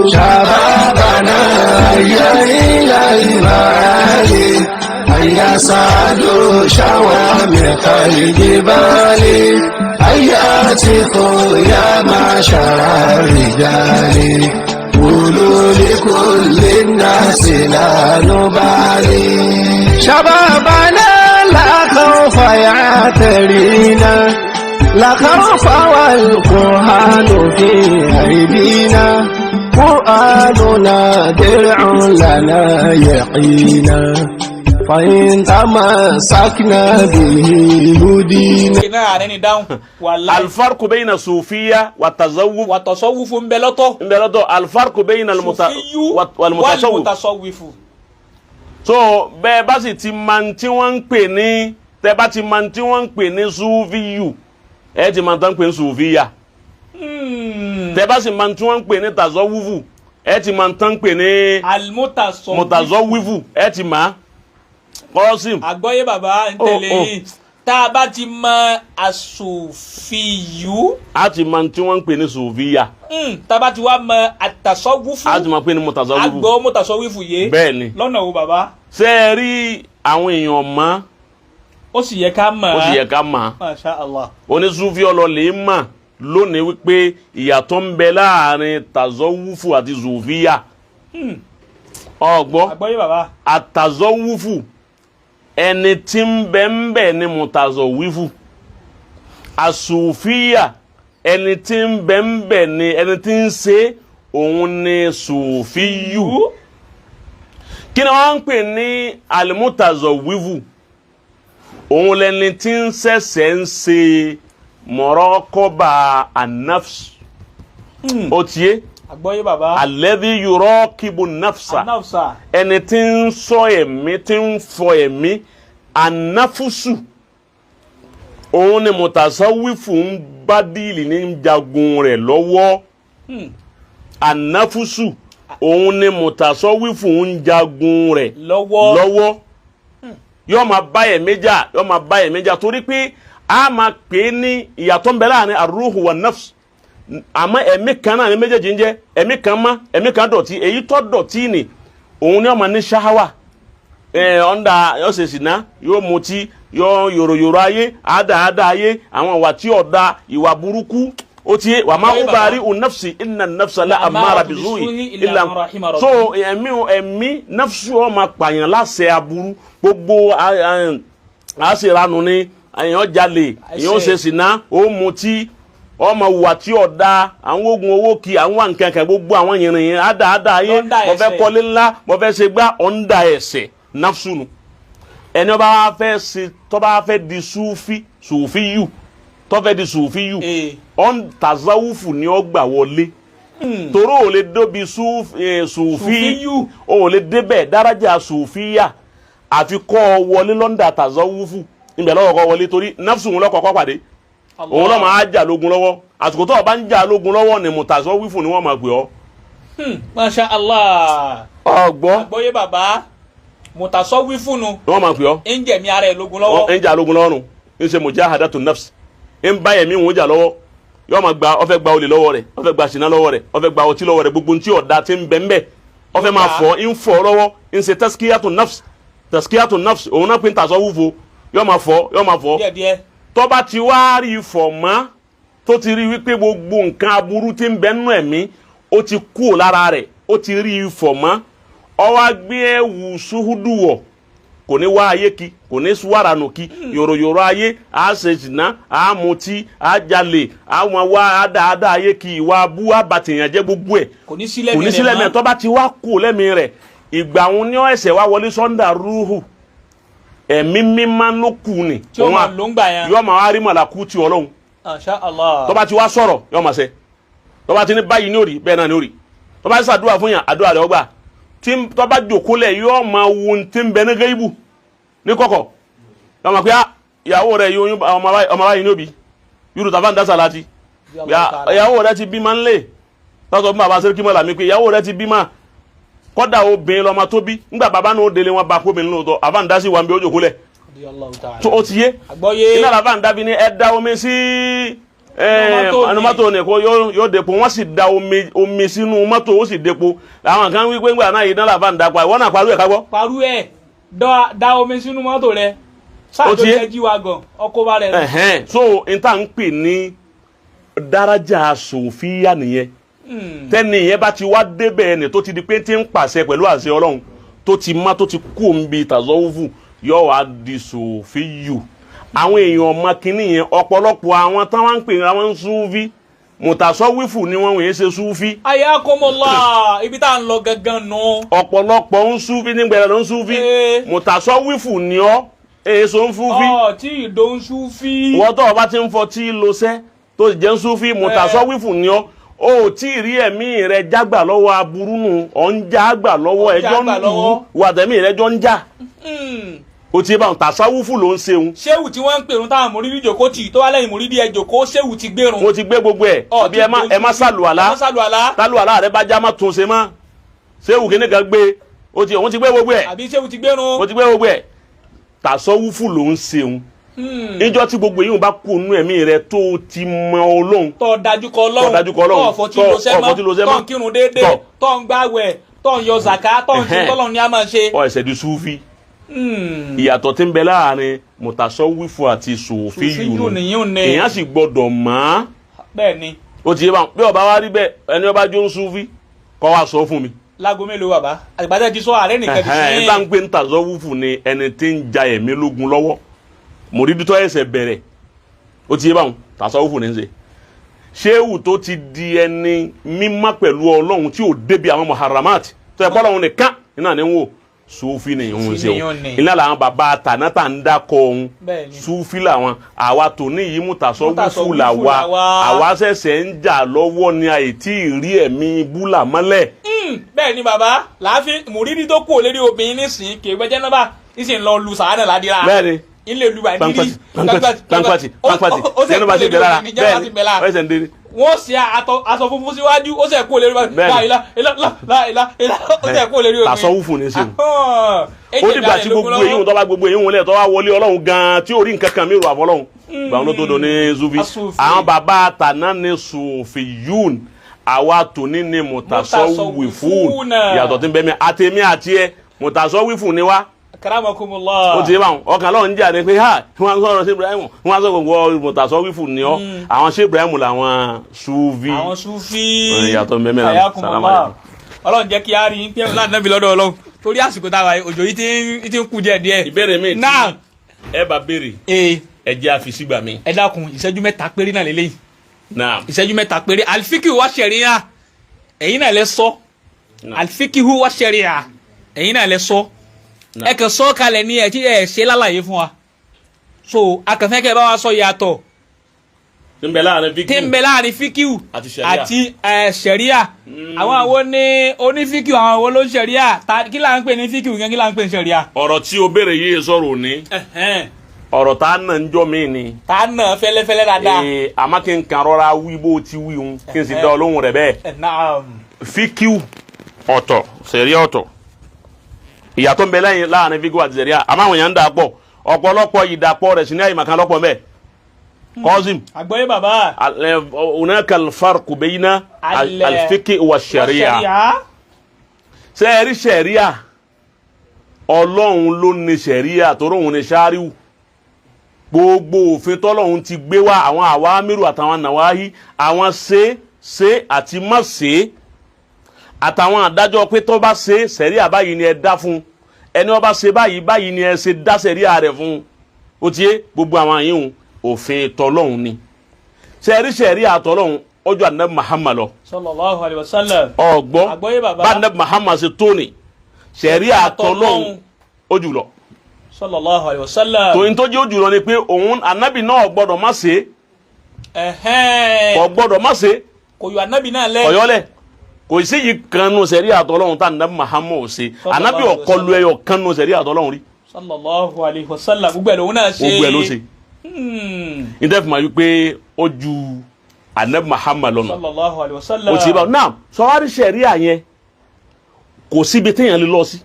شبابنا هيا إلى المعالي هيا صعدوا شوامخ الجبال هيا ثقوا يا معشر الرجال قولوا لكل الناس لا نبالي شبابنا لا خوف يعترينا لا خوف والقرآن في أيدينا قرآننا درع لنا يقينا فإن تمسكنا به هدينا. Iná ààrẹ ni dáhùn wàláì. Alfarku beyna sufiya wa tazawuf. Wàtọ̀sọ́wùfù ń bẹ lọ́tọ̀. N bẹ lọ́tọ̀, alfarku beyna sufiyu walmutasawuf. Wàlmutasọ́wùfù. So bẹ́ẹ̀ bá sì ti máa ń tí wọ́n ń pè ní, tẹ́ bá ti máa ń tí wọ́n ń pè ní sufiyu, ẹ ti máa ń tán pè ní sufiya. Tẹ́ bá sì máa ń tí wọ́n ń pè ní tazawufu, ẹ ti máa ń tán pè ní Almutasọ́wùfù. Mutazawifu, ẹ ti máa kọ́sìm. Àgbọ́yé bàbá ń tẹ̀lé Oh, oh. yìí, tá a bá ti mọ àsòfìyù, A ti máa ń tí wọ́n ń pè ní sufiya. Tá a bá ti wá mọ àtàsọ́wùfù, A ti máa pè ní mutazawufu. Àgbọ̀ mùtàsọ́wùfù yé. Bẹ́ẹ̀ ni. Lọ́nà wo, bàbá? Ṣé ẹ rí àwọn èèyàn mọ́? Ó sì yẹ ká mọ̀. Ó sì yẹ ká mọ̀. Masha Allah. Onísúfí ọlọ́lẹ̀ mà lónìí wípé ìyàtọ̀ ń bẹ láàrin tazọ́wúfù àti zùfíyà, ọgbọ́? Àgbọ́yé, bàbá. Àtàzọ́wúfù, ẹni tí ń bẹ ń bẹ ní mùtàzọ́wífù. Àsùfíyà, ẹni tí ń bẹ ń bẹ ní ẹni tí ń ṣe òun ní sùfíyù. Kí ni wọ́n ń pè ní àlùmùtàzọ́wífù? Òun lẹni tí ń ṣẹ̀ṣẹ̀ ń ṣe mọ̀rọ́kọ́bà anafs, ó tiẹ́? Àgbọ́yé, bàbá. Alladhi yuraqibu nafsa. Anafsa. Ẹni tí ń sọ ẹ̀mí, tí ń fọ ẹ̀mí, anafusu, òun ni mùtàsáwífù ń bá deal ní jagun rẹ̀ lọ́wọ́. Anafusu, òun ni mùtàsáwífù ń jagun rẹ̀ lọ́wọ́. Lọ́wọ́. Yóò máa bá ẹ̀mí jà, yóò máa bá ẹ̀mí jà, torí pé a máa pè é ní ìyàtọ̀ ń bẹ láàrin arúhù wa nafs, àmọ́ ẹ̀mí kan náà ní méjèèjì ń jẹ́. Ẹ̀mí kan mọ́, ẹ̀mí kan dọ̀tí. Èyí tó dọ̀tí ni òun ni ó máa ní ṣáháwà ẹ̀ ọ̀ndà, yóò ṣe sìná, yóò mutí, yóò yòròyòrò ayé, àádáadá ayé, àwọn ìwà tí ò da, ìwà burúkú. Ó ti wà má Báyìí, ó bàbá. bá rí unafsi inna nafsa la amara bizui illa man rahima rabbi. So ẹ̀mí ẹ̀mí nafsu ó máa pààyàn láṣẹ aburú gbogbo. Àṣeranu ni èèyàn jalè, èèyàn ṣe sìná, ó mutí, ọmọ wà tí ò da, àwọn oògùn owó kí àwọn nǹkan kan, gbogbo àwọn yìnyín àdáadá ayé. Lọ́ndà Mo fẹ́ ẹ̀ṣẹ̀. kọ́lé ńlá, mo fẹ́ ṣe gbá, ọ̀ndà ẹ̀ṣẹ̀, nafsu nu. Ẹni ọba wa fẹ́ ṣe, tọ́ba wa fẹ́ di sufi, sùfíyù, tó fẹ́ di sùfíyù, ọ̀n tazawufu ni ó gbà wọlé, toró ò lè dóbi sùfí. Sùfíyù. Ò lè débẹ̀ dárájà sùfíyà àfi kọ́ ọ wọlé lọ́ndà tazawufu. Ibẹ̀ lọ́wọ́ kọ́ wọlé, torí nafsu ń lọ́kọ̀ọ́kọ́ pàdé, òun náà máa jà lógun lọ́wọ́. Àsìkò tó o bá ń jà lógun lọ́wọ́ ni mùtàsọ́wífù ni wọ́n máa pè ọ́. Masha Allah. Ọgbọ́? Àgbọ́yé, bàbá. Mùtàsọ́wífù nu. Ni wọ́n máa pè ọ́. Ń jẹ̀mí ara ẹ̀ lógun lọ́wọ́. Ń jà lógun lọ́wọ́ nù, ń ṣe mujahadatu nafs, ń bá ẹ̀mí òun jà lọ́wọ́. Yóò máa gba, ó fẹ́ gba olè lọ́wọ́ rẹ̀, ó fẹ́ gba ṣìnà lọ́wọ́ rẹ̀, ó fẹ́ gba ọtí lọ́wọ́ rẹ̀, gbogbo ntí ọ̀dà tí ń bẹ ń bẹ, ó fẹ́ máa fọ́, ń fọ́ lọ́wọ́, ń ṣe taskiyatu nafs. Taskiyatu nafs, òun náà pín tasawufu. Yóò máa fọ́, yóò máa fọ́. Díẹ̀díẹ̀. Tó bá ti wá rí fọ̀ mọ́, tó ti rí wípé gbogbo nǹkan aburú tí ń bẹ nínú ẹ̀mí ó ti kúrò lára rẹ̀, ó ti rí ifọ̀ mọ́, ó wá gbé ẹ̀wù suhudu wọ̀, kò ní wá ayé kí, kò ní wàrànù kí, yòròyòrò ayé, á ṣe jìnnà, á mutí, á jalè, àwọn wá àdáadáa ayé kí, ìwà abú àbàtìyàn jẹ́, gbogbo ẹ̀ Kò ní sílẹ̀. Kò ní sílẹ̀ mẹ́. Tó bá ti wá kú lẹ́mìí rẹ̀, ìgbà òun ní ẹsẹ̀ wá wọlé sọ́ndà rúhù, ẹ̀mí mímá ló kù ni. Tí ó máa ló ń gbà yẹn. Yóò máa wá rí màlàkú ti Ọlọ́run. Masha Allah. Tó bá ti wá sọ̀rọ̀, yóò máa ṣe. Tó bá ti ní báyìí ní òrì, bẹ́ẹ̀ náà ní òrì. Tó bá ti ṣàdúrà fún yàn, àdúrà rẹ̀ ó gbà. Tí tó bá jòkólẹ̀, yóò máa wo tí ń bẹ ní gẹ́ìbù ní kọ̀kọ̀, yóò máa pé, "Ah, ìyàwó rẹ̀ yóò oyún ọmọ báyìí, ọmọ báyìí ní òbí yúrù tàbá ń dá sàlátì. Ìyàwó rẹ̀ ti bímọ ńlẹ̀." Tọ́sọ̀ fún bàbá sẹ́ríkì mọ́lá mi pé ìyàwó rẹ̀ ti bímọ, kọ́dà obìnrin lọ́mọ tó bí. Ńgbà bàbá náà ó délé, wọn bá kóbìnrin lóòótọ́. Àbá ń dá sí wa ń bí ó jòkólẹ̀ tó, ó ti yé? Àgbọ́yé. Iná làbá ń dábí ní ẹ da omi sí Ẹnu mọ́tò ni kò yóò depo. Wọ́n sì da omi sínú mọ́tò, ó sì depo. Àwọn kan wí pé ńgbà náà iná làbá ń dapa. Ìwọ náà parú ẹ̀ ká gbọ́. Parú ẹ̀, da omi sínú mọ́tò rẹ sáà Ó tó ti yé? jẹ́ jíwa gan ọkọ̀ bá rẹ̀. Ẹ̀hẹ́n. So n tá n pè ní daraja sòfíà nìyẹn. Tẹ́ni yẹn bá ti wá débẹ̀, ẹni tó ti di pé tí ń pàṣẹ pẹ̀lú àṣẹ Ọlọ́run, tó ti má, tó ti kú òǹbi tàzọ́wùfù, yóò wá di sòfíyù. Àwọn èèyàn ọmọ kínní yẹn, ọ̀pọ̀lọpọ̀ àwọn tán wá ń pè àwọn súfí, mùtàsọ́wífù ni wọ́n, wòye ṣe súfí. Ayakomola, ibi tá à ń lọ gangan nù. Ọ̀pọ̀lọpọ̀ ń súfí nígbẹ̀rẹ̀ ló ń súfí. Mùtàsọ́wífù ni ọ́, èso ń súfí. Ọ tí ìdó ń súfí. Wọ́n tó o bá ti ń fọ tí lo sẹ́ tó sì jẹ́ ń súfí, mùtàsọ́wífù ni ọ́. O ò tí ì rí ẹ̀mí rẹ jágbà lọ́wọ́ aburú nù, ọ̀ ń já gbà lọ́wọ́. Ọ̀ ń já ẹjọ́ ń gbà lù ú lọ́wọ́. wà tẹ̀mí rẹ jọ ń já. O ti bá wọn tàsáwúfù ló ń ṣeun. Ṣéwù tí wọ́n ń pèrún táwọn mòrídìí jòkó tì tó wá lẹ́yìn mòrídìí ẹ jòkó, ṣéwù ti gbérun. Mo ti gbé gbogbo ẹ̀. Ọ̀ àbí ẹ má sàlùwàlá. Ẹ má sàlùwàlá. Tálùwàlá rẹ bá já, má tún ṣe mọ́. Ṣéwù kìíní kan gbé o ti, òun ti gbé gbogbo ẹ̀. Àbí ṣéwù ti gbérun. Mo ti gbé gbogbo ẹ̀. Tàsọ́wúfù ló ń ṣeun. Níjọ́ tí gbogbo èyí bá kú nínú ẹ̀mí rẹ, tó o ti mọ Ọlọ́run, tọ́ dájú kọ Ọlọ́run, Tọ́ dájú kọ Ọlọ́run. tọ́ ọ̀fọ̀ tí lo sẹ́ Ọ̀fọ̀ tí lo mọ́, sẹ́ mọ́. tọ́ ń kírun déédéé, Tọ́. tọ́ ń gbàwẹ̀, tọ́ ń yọ zàká, tọ́ ń ṣe tọ́lọ́run ní a máa ṣe. Ọ ẹsẹ̀ di súfì. Ìyàtọ̀ tí ń bẹ láàrin mùtàsọ́wífù àti sòfíyù Sòfíyù nù. nìyún ni. Èèyàn sì gbọdọ̀ mọ̀ á. Bẹ́ẹ̀ ni. Ó ti yé báwọn. Bí ọba wa rí bẹ́ẹ̀, ẹni ọba jó ń súfì kọ́ wa sọ fún mi. Láago mélòó, bàbá? Àgbàdo ti sọ ààrẹ nìkan ti Ẹ̀hẹ́n, sí. tá ń pè ń tàsọ́wífù ni ẹni tí ń ja ẹ̀mí lógun lọ́wọ́. Mòrídìí tó ẹsẹ̀ bẹ̀rẹ̀, ó ti yé báwọn, tàsọ́wífù ní í ṣe. Ṣéwù tó ti di ẹni mímọ́ pẹ̀lú Ọlọ́run, tí ò débi àwọn muharramat, tó yẹ kọ́ Ọlọ́run nìkan iná ní ń wò, sufi ni ìhun ṣe o. Nìyún ni. Iná làwọn bàbá tànátà ń dákọ̀ ọ̀hún. Bẹ́ẹ̀ ni. Sufi làwọn. Àwa tòní yìí, mùtàsọ́wífù Mùtàsọ́wífù làwa. làwa. Àwa ṣẹ̀ṣẹ̀ ń jà lọ́wọ́ ni, àìtí rí ẹ̀mí búlà mọ́lẹ̀. Bẹ́ẹ̀ ni bàbá. Láàfin mùrídìí tó kú òlérí obìnrin nísìnyí kì í gbẹ́jẹ́ náà bá nísìnyí lọ lu sàánà ládìrá. Bẹ́ẹ̀ ni. Ilé lu bàndírí. Pankpati, pankpati, pankpati, pankpati, jẹ́nu bá ṣe bẹ̀rẹ̀ la. Bẹ́ẹ̀ Bẹ́ẹ̀ ni, ó ṣẹ̀ ń dé ni. Wọ́n ṣe aṣọ funfun síwájú, ó ṣe kú òlérí báyìí. Bẹ́ẹ̀ ni. Láìlá ìlà láìlá ìlà, ó ṣe kú òlérí obìnrin. Tàsọ́wúfù ní í ṣe o. Ó dìgbà tí gbogbo èyí ń tọ́ba gbogbo èyí ń wọlé tó wá wọlé Ọlọ́run gan-an, tí ò rí nǹkan kan mi rò àfọlọ́run, gbàgbọ́n ló tó do ní zufi. Asufi. Àwọn bàbá àtàná ní sùfìyún, àwa tòní ní mùtàsọ́wìfún. Mùtàsọ́wìfúnà. Ìyàtọ̀ tí ń bẹ mi àtẹ̀mí àti ẹ, mùtàsọ́wìfún ni wá. Karamakumullah. Ó ti yé báwọn. Ọkàn lọ́run ń jà ní pé ha, wọ́n sọ̀rọ̀ sí Ibrahim, wọ́n sọ̀rọ̀ gbogbo mùtàsọ́wìfún ni ọ́. Àwọn ṣé Ibrahim làwọn sufi. Àwọn sufi. Ìyàtọ̀ ń bẹ mẹ́rin. Ayakumullah. Salaam alaikum. Ọlọ́run jẹ́ kí a rí pé láti náà fi lọ́dọ̀ Ọlọ́run, torí àsìkò táwa yìí, òjò yìí ti ń kú díẹ̀ díẹ̀. Ìbéèrè mi tí Náà. ẹ bá béèrè, Ee. ẹ jẹ́ àfisígbà mi. Ẹ dákun, ìṣẹ́jú 3 péré náà lélẹ́yìn. Náà. Ìṣẹ́jú 3 péré. Alifikihu wa ṣẹ̀ríà, ẹ̀yin náà lẹ sọ. Náà. Alifikihu wa ṣẹ̀ríà, ẹ̀yin náà lẹ sọ. Náà. Ẹ kàn sọ kalẹ̀ ní ẹ tí ẹ ṣe lálàyé fún wa, so akànfẹ́ kẹ́ ẹ bá wa sọ yàtọ̀ tí ń bẹ láàrin tí ń bẹ láàrin fíkíù Àti ṣẹ̀ríà. Àti ṣẹ̀ríà. Àwọn ní onífíkíù, àwọn wo ló ń ṣẹ̀ríà? Kí là ń pè ní fíkíù yẹn? Kí là ń pè ní ṣẹ̀ríà? Ọ̀rọ̀ tí o béèrè yìí sọ̀rọ̀ òní, ọ̀rọ̀ tá a nà ń jọ mí ni. Tá a nà fẹ́lẹ́fẹ́lẹ́ dáadáa. Ee, àmọ́ kí n kàn rọra wí bó ti wí hun, kí n sì dá ọ lóhùn rẹ̀ bẹ́ẹ̀. Naam. Fíkíù ọ̀tọ̀, ṣẹ̀ríà ọ̀tọ̀. Ìyàtọ̀ ń bẹ lẹ́yìn láàrin fíkíù àti ṣẹ̀ríà, àmọ́ àwọn èèyàn ń dà pọ̀. Ọ̀pọ̀lọpọ̀ ìdàpọ̀ rẹ̀ sí ní àyè màkàn lọ́pọ̀ mẹ́ kọ́sìm. Àgbọ́yé, bàbá. Hunaka alfarqu bayna alfiki wa ṣẹ̀ríà. Sẹ́ẹ̀rí ṣẹ̀ríà, Ọlọ́run ló ní ṣẹ̀ríà, torí òun ní ṣáríwù. Gbogbo òfin tọ́lọ́run ti gbé wá, àwọn àwámírù àtàwọn nàwáhí, àwọn ṣe ṣe àti má ṣe, àtàwọn àdájọ́ pé tó bá ṣe, ṣẹ̀ríà báyìí ni ẹ dá fún ẹni ó bá ṣe báyìí, báyìí ni ẹ ṣe dá ṣẹ̀ríà rẹ̀ fún. Ó ti yé gbogbo àwọn àyíhun, òfin tọ́lọ́run ni. Sẹ́ẹ̀rí ṣẹ̀ríà tọ́lọ́run ọjọ́ ànábì Muhammad lọ. Sallallahu alayhi wa sallam. Ọgbọ́. Àgbọ́yé, bàbá. Bá ànábì Muhammad ṣe tó ni ṣẹ̀ríà tọ́lọ́run ó jùlọ. Sallallahu alayhi wa sallam. Tòun tó jẹ́ ó jùlọ ni pé òun ànábì náà gbọ́dọ̀ má ṣe. Kò gbọ́dọ̀ má ṣe. Kò yọ ànábì náà lẹ́. Ọ̀yọ́lẹ̀ kò sí yìí kan nù ṣẹ̀ríà tọ́lọ́run tá ànábì Muhammad ò ṣe. Ànábì ọ̀kọlù ẹyọ kan nù ṣẹ̀ríà tọ́lọ́run rí. Sallallahu alayhi wa sallam, gbogbo ẹ̀ lòun náà ṣe. Gbogbo ẹ̀ ló ṣe. Níta fi máa wí pé ó ju ànábì Muhammad lọ́nà. Sallallahu alayhi wa sallam. O ti bá náà sọwárí ṣẹ̀ríà yẹn, kò síbi téèyàn lè lọ sí.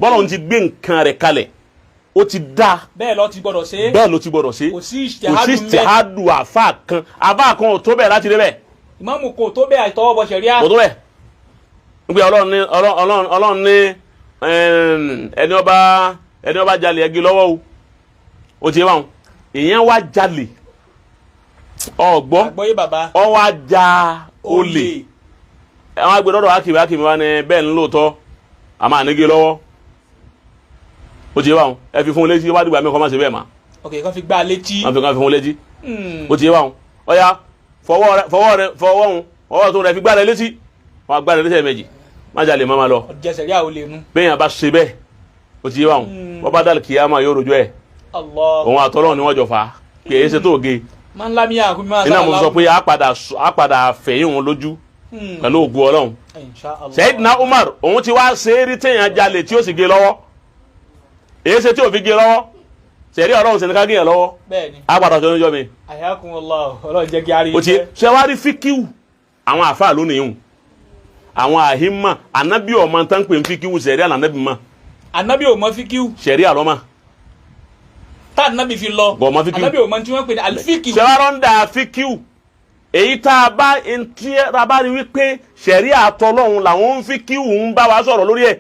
Bọ́lá òun ti gbé nǹkan rẹ̀ kalẹ̀. Ó ti dá. Bẹ́ẹ̀ lọ ti gbọ́dọ̀ ṣe é. Bẹ́ẹ̀ ló ti gbọ́dọ̀ ṣe. Kò sí Kò ìṣtìhádù sí ńbẹ̀. ìṣtìhádù àfa kan, àfa kan ò tó bẹ́ẹ̀ láti dé bẹ́ẹ̀. Ìmáàmù kò tó bẹ́ẹ̀ àìtọwọ́ bọ ṣẹ̀ríà. Kò tó bẹ́ẹ̀. Nígbà Ọlọ́run ní Ọlọ́run ní ẹni ọba jalè, ẹgi lọ́wọ́ o. Ó ti yé báwọn. Ìyẹn wá jalè, ọgbọ́? Àgbọ́yé, bàbá. Ọ wá ja olè. Àwọn agbẹdọdọ akìwé akìwé wa ni bẹ́ẹ̀ ń lóòótọ́, àmọ́ ànígé lọ́wọ́. Ó ti yé báwọn. Ẹ fi fún un létí, wá dìgbà mí kọ́ má ṣe bẹ́ẹ̀ mà. Ok, kan fi gbá a létí. Wọ́n fi kàn fi fún un létí. Ó ti yé báwọn. Ọ̀ya, fọwọ́ rẹ, fọwọ́ rẹ, fọwọ́ òun, ọwọ́ tó rẹ fi gbá rẹ létí. Wọ́n gbá rẹ létí ẹ̀mejì, má jalè má má lọ. Ọ̀jẹ̀ ṣẹ̀ríà ò lè nu. Bẹ́ẹ̀ yẹn bá ṣe bẹ́ẹ̀, ó ti yé báwọn, wọ́n bá dàlù kìyàmá, yóò rojọ́ ẹ̀. Allah. Òun àtọ́lọ́ ni wọ́n jọ fà á, kì í ṣe tó ge. Máa ń lámìyà kú mi máa. Iná mo sọ pé á padà fẹ̀yìn òun lójú pẹ̀lú ògùn Ọlọ́run. Insha Allah. Sayyidina Umar, òun ti wá ṣe é rí téèyàn jalè tí ó sì gé lọ́wọ́. Èyí ṣe tí ò fi gé lọ́wọ́? Sẹ̀rí Ọlọ́run sì ní ká gé yẹn lọ́wọ́. Bẹ́ẹ̀ ni. Á padà sọ níjọ́ mi. Ayakumullah, Ọlọ́run jẹ́ kí a rí. Ó ti ṣe wá rí fíkíwù àwọn àfáà lónìí hùn, àwọn àhímà. Ànábì ọmọ tán pè ń fíkíwù, sẹ̀rí ànábì mọ́. Anabi ò mọ fíkíw. Sẹ̀rí àlọ́mà. Tá anabi fi lọ. Kò mọ fíkíw. Anabi ò mọ tí wọ́n pè ní alifíkíw. Ṣe wá rọ́ńdà fíkíwù, èyí tá a bá ntí tá a bá rí wípé sẹ̀rí àtọ́lọ́hún làwọn ń fíkíwù ń bá wa sọ̀rọ̀ lórí ẹ̀,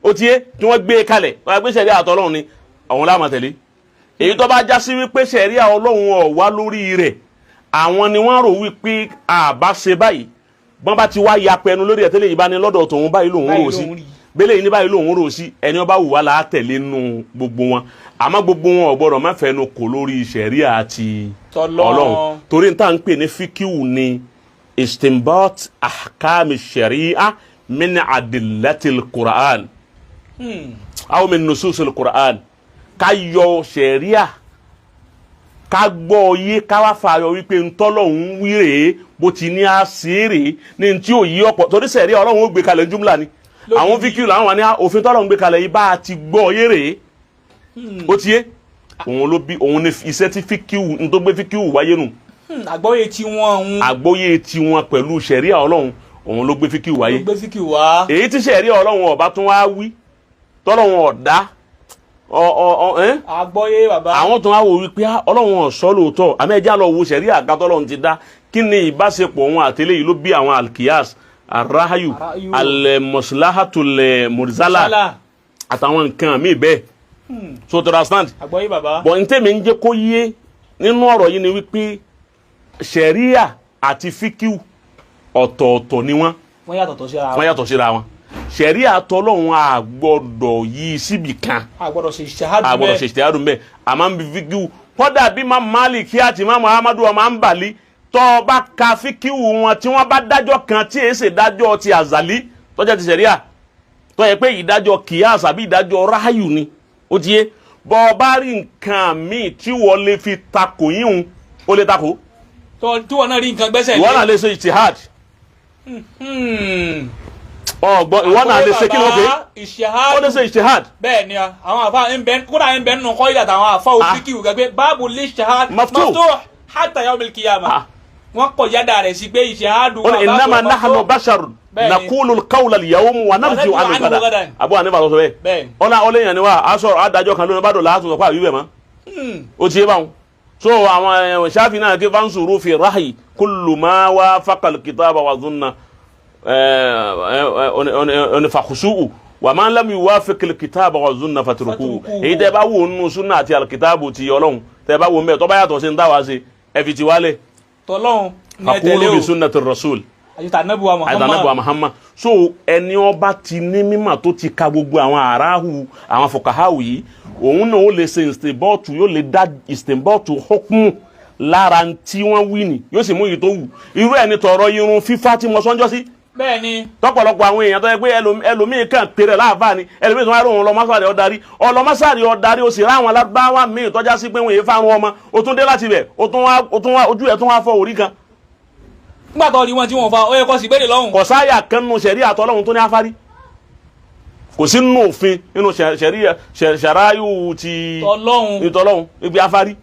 ó ti yé, tí wọ́n gbé e kalẹ̀, wọ́n á gbé sẹ̀rí àtọ́lọ́hún ni àwọn láàmà tẹ̀lé. Èyí tó bá já sí wípé sẹ̀rí Ọlọ́hun ò wá lórí rẹ̀, àwọn ni wọ́n rò wípé àbá ṣe báyìí, bọ́n bá ti wá ya pẹnu lórí ẹ̀ tẹ́lẹ̀ yìí, bá ní lọ́dọ̀ tòun báyìí lòun Báyìí rò sí lòun rí. Bẹ́lẹ̀ yìí ní báyìí lòun rò sí. Ẹni ó bá wù wá là á tẹ̀lé nù gbogbo wọn, àmọ́ gbogbo wọn ò gbọ́dọ̀ má fẹnu kò lórí sẹ̀rí àti Tọlọ́run. Ọlọ́run, torí n tá à ń pè ní fíkíwù ni istinbat ahkam sharia min adillatil Qur'an aw min nususil Qur'an. Ká yọ sẹ̀ríà, ká gbọ́ yé, ká wá fààyọ wípé ntọ́lọ́hún wí rèé, bó ti ní á sí rèé ní tí ò yí ọ̀pọ̀, torí sẹ̀ríà Ọlọ́run ó gbé kalẹ̀ jumla ni. Àwọn fíkìlì làwọn wà ní òfin tọ́lọ́hún gbé kalẹ̀ yìí, bá a ti gbọ́ yé rèé. Ó ti yé, òun ló bí òun ní iṣẹ́ tí fíkìwù ní tó gbé fíkìwù wáyé nù. Àgbọ́yé tí wọ́n ń Àgbọ́yé tiwọn pẹ̀lú sẹ̀ríà Ọlọ́run, òun ló gbé fíkìwù wáyé. Gbé fíkíw wá. Èyí tí sẹ̀ríà Ọlọ́run ọba tún wá wí, tọ́lọ́run ọ̀dá ọ ọ ọ ẹ́n Àgbọ́yé, bàbá. Àwọn tó wá wò wípé ah, Ọlọ́run ọ̀sọ́ lóòótọ́, àmọ́ ẹja lọ wo sẹ̀ríà àga tọ́lọ́run ti dá, kí ni ìbáṣepọ̀ òun àtẹlẹ́ yìí? Ló bí àwọn alkiyas, arahayu, Arahayu. Almọ̀síláhàtúlẹ̀ mọ̀rìsálà Sálà. àtàwọn nǹkan míì bẹ́ẹ̀. So to understand. Àgbọ́yé, bàbá. Bọ̀ n tẹ́mi ń jẹ́ kó yé nínú ọ̀rọ̀ yìí ni wípé sẹ̀ríà àti fíkíù ọ̀tọ̀ọ̀tọ̀ ni wọ́n. Wọ́n yàtọ̀tọ̀ síra. Wọ́n yàtọ̀ síra wọn. Sẹ̀ríà tọ́lọ́run a gbọ́dọ̀ yí síbì kan. A gbọ́dọ̀ ṣe ìṣèhádùn. A gbọ́dọ̀ ṣe ìṣèhádùn bẹ́ẹ̀. Àmọ́ ń bí fíkíù kọ́dà bí má Málíkì àti má Muhammadu ọmọ Hanbali, tọ́ ọ bá ka fíkíù wọn, tí wọ́n bá dájọ́ kan tí èsè dájọ́ ti àzàlí tọ́jà ti sẹ̀ríà, tó yẹ pé ìdájọ́ kìyàs àbí ìdájọ́ ráàyù ni, ó ti yé, bọ́ ọ bá rí nǹkan míì tí wọ́n lè fi takò yíhun, ó lè takò. Tí wọ́n náà rí nǹkan gbẹ́sẹ̀. Ìwọ náà lè ṣe ìtìhad. Ọgbọ́n, ìwọ náà lè ṣe, kí ló pé, ìṣèhádùn. Ó lè ṣe ìtìhad. Bẹ́ẹ̀ ni, àwọn àfa ń bẹ, kódà ń bẹ nínú kọ́ ìdàtà àwọn àfa òfìkì gẹ́gẹ́ báàbù lè ṣahad Maftuh. maftuh hatta yawmil qiyamah. Wọ́n kọ̀ yádà rẹ̀ sí pé ìṣèhádùn. Ó ní innama nahnu basharun Bẹ́ẹ̀ni. naqulu al-qawla al-yawm wa narji'u anhu anhu ghadan. ghadan. Abu Hanifa sọ bẹ́ẹ̀. Bẹ́ẹ̀ni. Ọ̀nà ọlẹ́yìn ni wa a sọ̀rọ̀ adájọ́ kan lónìí, bá dọ̀la a tún sọ pé àwíwẹ̀ mọ́. Ó ti yé báwọn. So àwọn Ṣáfì náà kí fansuru fi rahyi kullu ma wafaqa al-kitaba wa sunna onífàkùsùù wa ma lam yuwafiq al-kitaba wa sunna fatrukuhu. Fatrukuhu. Èyí tẹ́ bá wò nínú sunna àti al-kitabu ti Ọlọ́run, tẹ́ bá wò mẹ́ tó bá yàtọ̀ sí ń dáwà sí, ẹ fi ti wálé. Tọ́lọ́hún ní ẹ tẹ̀lé Faqulu o. bi sunnati rasul Àti tànàbùwà àìsàn Muhammad. Muhammad. So ẹni ọba ti ní mímọ̀, tó ti ka gbogbo àwọn aráhù, àwọn fọkàháwù yìí, òun náà ó lè ṣe ìsìnbọ́ọ̀tù, yóò lè dá ìsìnbọ́ọ̀tù hukmu lára tí wọ́n wí ni, yóò sì mú èyí tó wù. Irú ẹni tọrọ irun fífá tí mo sọ́njọ́ sí Bẹ́ẹ̀ ni. Tọ́pọ̀lọpọ̀ àwọn èèyàn tó yẹ pé ẹlòmíì kàn péré láàfáà ni, ẹlòmíì tó wá rò wọn lọ mọ́sàrì ọ̀darí, ọlọmọ́sàrì ọ̀darí, ó sì rá àwọn alábáwá míì tọ́já sí pé wọ́n èé fárun ọmọ. Ó tún dé láti bẹ̀, ó tún wá, ó tún wá ojú ẹ̀ tún wá fọ́ orí kan. Nígbà tó rí wọn tí wọ́n fa, ó yẹ kó sì béèrè lọ́hùn. Kò sáyà kan nínú sẹ̀rí àtọ́lọ́hun tó ní afárí, kò sí nínú òfin nínú sẹ̀rí sàráyù ti Tọ́lọ́hún. Ìtọ́lọ́hun ibi afárí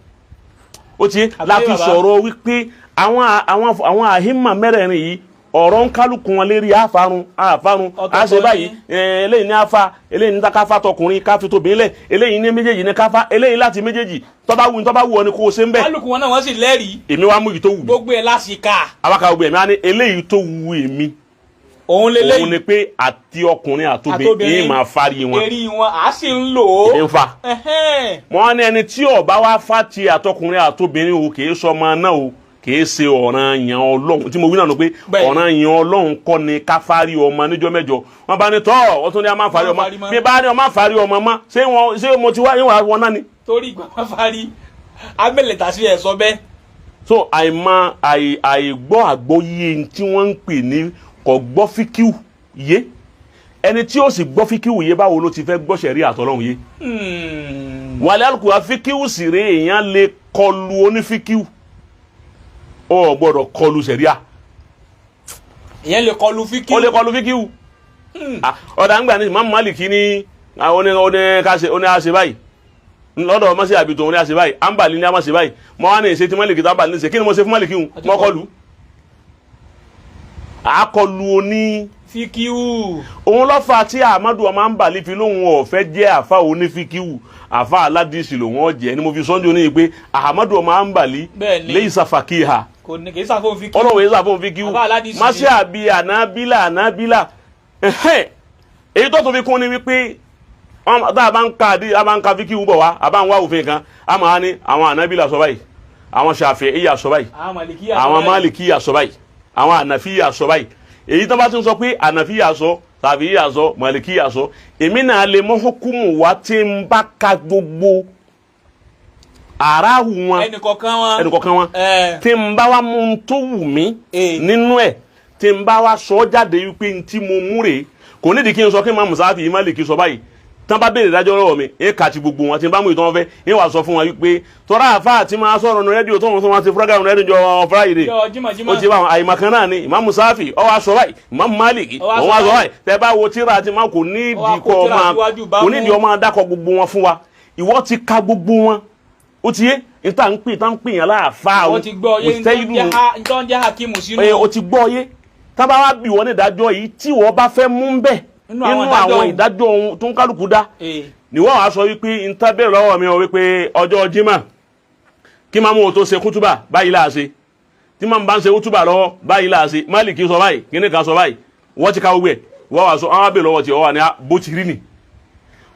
ó ti Àbí láti bàbá? sọ̀rọ̀ wípé àwọn àhímà mẹ́rẹ̀ẹ̀rin yìí Ọ̀rọ̀ ń kálukú wọn lérí àfarun àfarun Ọ̀tọ̀ọ̀tọ̀ àṣẹ báyìí ni. Eléyìí ní afa, eléyìí ní káfa tọkùnrin káfi tóbìnrin lẹ̀, eléyìí ní méjèèjì ní káfa, eléyìí láti méjèèjì. Tọ́ba wù ní tọ́ba wù ọ ni kó o ṣe ń bẹ̀. Kálukú wọn náà wọ́n sì lẹ́rìí. Èmi wá mú èyí tó wù mí. Gbogbo ẹ̀ lásìkà. Awaka gbogbo ẹ̀mí á ní eléyìí tó wù èmi Òun òun leléyìí. ni pé àti ọkùnrin àtobìnrin Àtobìnrin. yìí máa fárí wọn. Eré wọn à sì ń lò ó. Èmi ń fa. Ẹhẹ́n. Wọ́n á ní ẹni tí ó bá wá fá ti àtọkùnrin àtobìnrin o, kì í sọmọ náà o, kì í ṣe ọ̀ranyàn Ọlọ́run tí mo wí náà nù pé ọ̀ranyàn Ọlọ́run kọ́ ni ká fárí ọmọ níjọ́ mẹ́jọ. Wọ́n bá ní tọ́ wọ́n tún ní a máa fárí ọmọ. Wọ́n fárí mọ́. Bí bá ní ọmọ fárí ọmọ mọ́, ṣé wọn ṣé mo ti wá ìwà wọn náà ni. Torí ìgbà wọn fárí abẹ́lẹ̀ tà sí ẹ̀ sọ bẹ́ẹ̀. So àìmọ̀ àìgbọ́ àgbọ́yé tí wọ́n ń pè ní kò gbọ́ fíkíù yé. Ẹni tí ó sì gbọ́ fíkíù yé, báwo ló ti fẹ́ gbọ́ ṣẹ̀rí àtọ́lọ́hún yé? Wàlẹ́ alukura fíkíù sì rè, èèyàn lè kọlu onífíkíù, ó gbọ́dọ̀ kọlu ṣẹ̀ríà. Ìyẹn lè kọlu fíkíù. Ó lè kọlu fíkíù. Ọ̀dà ńgbà ní Imam Maliki ní oní oní káṣe oní àṣẹ báyìí lọ́dọ̀ ọmọ sí àbí tòun ní àṣẹ báyìí, Ambali ní àmọ́ ṣe báyìí. Mọ́ wá ní ìṣe tí Maliki tó Ambali ní ṣe, kí ni mo ṣe fún Maliki hùn? Mọ́ kọlu àkọlù oní fíkíù. Òun lọ́fà tí Ahmadu ọmọ Ambali fi lóhun ọ̀fẹ́ jẹ́ àfa onífíkíù, àfa aládìsí lòun ọ̀jẹ̀ ni mo fi sọ́njú ní pé Ahmadu ọmọ Ambali laysa faqiha. Kò ní kì í sàfóun fíkíù. Ọlọ́wọ́ yìí sàfóun fíkíù. Àfa aládìsí ni. Má ṣe àbí ànábílà ànábílà. Èyí tó tún fi kún ni wípé tá a bá ń ka àdí a bá ń ka fíkíù bọ̀ wá, a bá ń wá òfin kan, a máa ní àwọn ànábílà sọ báyìí, àwọn Ṣàfi'íyà sọ báyìí, àwọn Màlìkíyà sọ àwọn báyìí. Málìkíyà sọ báyìí, àwọn Ànàfíyà sọ báyìí. Èyí tó bá tún sọ pé Ànàfíyà sọ, Ṣàfi'íyà sọ, Màlìkíyà sọ, èmi náà lè mọ hukumu wá tí ń bá ka gbogbo aráàlú wọn, ẹnìkọ̀ọ̀kan wọn. ẹnìkọ̀ọ̀kan wọn, tí ń bá wa mú un tó wù mí nínú ẹ̀, tí ń bá wa sọ jáde wípé n tí mo mú rèé, kò nídìí kí n sọ kí n máa Mùsáfì Málìkì sọ báyìí. Tán bá béèrè ìdájọ́ lọ́wọ́ mi, ẹ kà ti gbogbo wọn, tí n bá mú ìtàn fẹ́, ẹ wàá sọ fún wọn wípé tọ́ra àfa àti máa sọ̀rọ̀ nu rédíò tó wọn tó wọn ti fúrágàmù rédíò jọ Friday. Jọ Jímọ̀ Jímọ̀. Ó ti bá wọn àyìnbá náà ni Imam Sáfì ọ wá sọ báyìí, Imam Málìkì Ó wá òun sọ wá sọ báyìí. báyìí. Tẹ bá wo tíra àti máa kò ní Ó wá ìdí kó kọ́ tírà máa síwájú bá kò ní ìdí mú. ọmọ adakọ̀ gbogbo wọn fún wa. Ìwọ ti ka gbogbo wọn, ó ti yé níta ń pè tá ń pè yàn láàfáà. Wọ́n ti gbọ́ yé ntọ́ ń jẹ́ hakimu sínú. Ẹ o ti gbọ́ yé. Tábà wá bí wọ́n ní ìdájọ́ yìí tí wọ́n bá fẹ́ mú bẹ́ẹ̀ nínú àwọn nínú ìdájọ́ àwọn òun. Ìdájọ́ ohun tó ń kálukú dá ni wọ́n wá sọ wípé n ta bẹ́ẹ̀ lọ́wọ́ mi o, wípé ọjọ́ Jímọ̀ kí máa mú o tó ṣe kútúbà báyìí láàṣẹ, tí máa ń bá ń ṣe kútúbà lọ́wọ́ báyìí láàṣẹ, Málìkì sọ báyìí, kíní kan sọ báyìí, wọ́n ti ká gbogbo ẹ̀, wọ́n wá sọ àwọn abẹ́ lọ́wọ́ tí wọ́n wà ní bó ti rí ni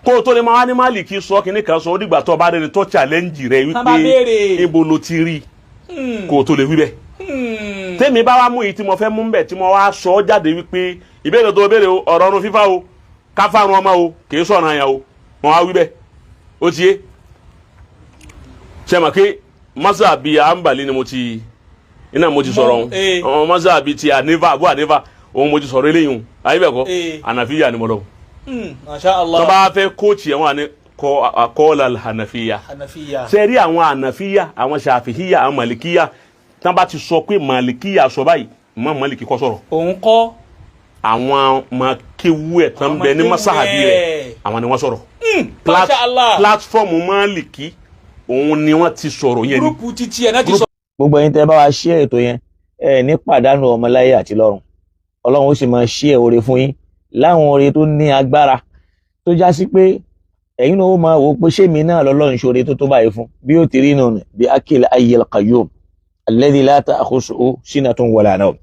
kó o tó lè máa wá ní Málìkì sọ kíní kan sọ. Ó dìgbà tó o bá rẹni tó challenge rẹ Tán bá wípé béèrè. ibo ló ti rí kó o tó lè wí bẹ́ẹ̀. Tèmi bá wá mú èyí tí mo fẹ́ mú bẹ̀ tí mo wá sọ ọ́ jáde wípé ìbéèrè tó béèrè o, ọ̀rọ̀ ọ̀run fífá o, káfárun ọmọ o, kì í sọ̀rọ̀ àyàn o, mo wá wí bẹ́ẹ̀, ó ti yé. Ṣe mọ̀ pé masabi ambali ni mo ti iná mo ti sọ̀rọ̀ òun, ọmọ masabi ti ànífà àbú ànífà òun mo ti sọ̀rọ̀ eléyìí òun ayé bẹ́ẹ̀ kọ́. Ànàfíyà ni mo lọ. Masha Allah. Tó bá fẹ́ kóòtù yẹn wà ní kọ́ọ̀lá ànàfíyà. Hanafiya. Ṣe rí àwọn ànàfíyà, àwọn ṣàfihíyà, àwọn màlìkíyà, tán bá ti sọ pé màlìkíyà sọ báyìí, mọ́ màlìkí kọ́ sọ̀rọ̀. Òun kọ́. Àwọn makéwu ẹ̀ tán Àwọn bẹ ní makéwu masahabi rẹ̀ ẹ̀. àwọn ni wọ́n sọ̀rọ̀. Masha Allah. Platform màlìkí òun ni wọ́n ti sọ̀rọ̀ yẹn ni. Gúrúùpù títí ẹ̀ náà ti sọ. Gbogbo ẹ̀yin tẹ́ bá wa ṣí ètò yẹn, ẹ ní pàdánù ọmọ láyé àti lọ́run. Ọlọ́run ó sì máa ṣí ẹ oore fún yín láwọn oore tó ní agbára tó já sí pé ẹ̀yin náà ó máa wò ó pé ṣé mi náà lọ́lọ́run ṣoore tó tó báyìí fún bí ó ti rí nù ní bí akil ayyil qayyum alladhi la ta'khusuhu sinatun wala nawm.